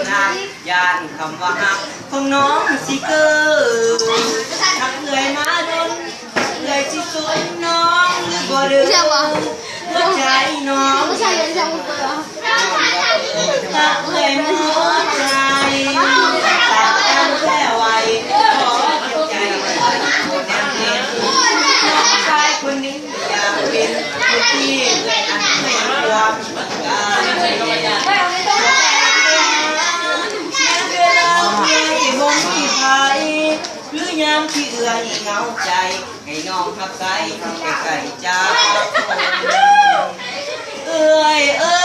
ນາງ ຢ້ານຄຳວ່າຮັກຂອງນ້ອງຊິເກີດ. ຮັກເອື້ອຍມາດົນ ເອື້ອຍຊິສົນນ້ອງຫຼືບໍ່ເດີ? ຫົວໃຈນ້ອງ ຮັກເອື້ອຍໝົດໃຈ ຕັດຕັ້ງແຕ່ໄວ ຂໍໃຫ້ໃຈບໍ່ແໜ້ນແຟ້ນ. ນ້ອງຊາຍຄົນໜຶ່ງ ຢາກເປັນຜູ້ທີ່ເອື້ອຍອັນໃຫ້ຄວາມສຳຄັນ. ຍາມເວລາເອື້ອຍບໍ່ມີໃຜ ຫຼືຍາມທີ່ເອື້ອຍເຫງົາໃຈ ໃຫ້ນ້ອງຮັບໃຊ້ໃກ້ໆເຈົ້າ. ເອື້ອຍເອີ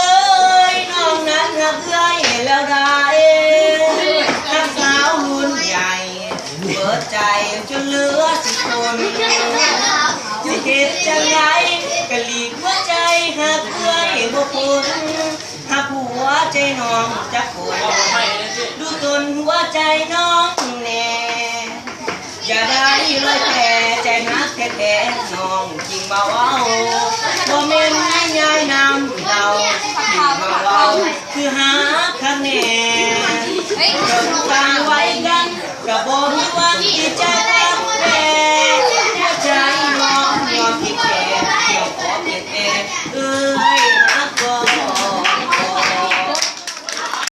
ຍ ນ້ອງນັ້ນຮັກເອື້ອຍແລ້ວດາເອ ຮັກສາວລຸ້ນໃຫຍ່ ເປີດໃຈຈົນເຫຼືອສິບຄົນ. ຊິເຮັດຈັ່ງໃດກະຫຼີກຫົວໃຈ ຮັກເອື້ອຍບໍ່ພົ້ນ ຮັກຫົວໃຈນ້ອງຈັກຄົນ ດູຕົນຫົວໃຈນ້ອງແດ່ ຢ່າໄດ້ລອຍແພ ໃຈຮັກແທ້ໆ ນ້ອງຈຶ່ງມາເວົ້າ.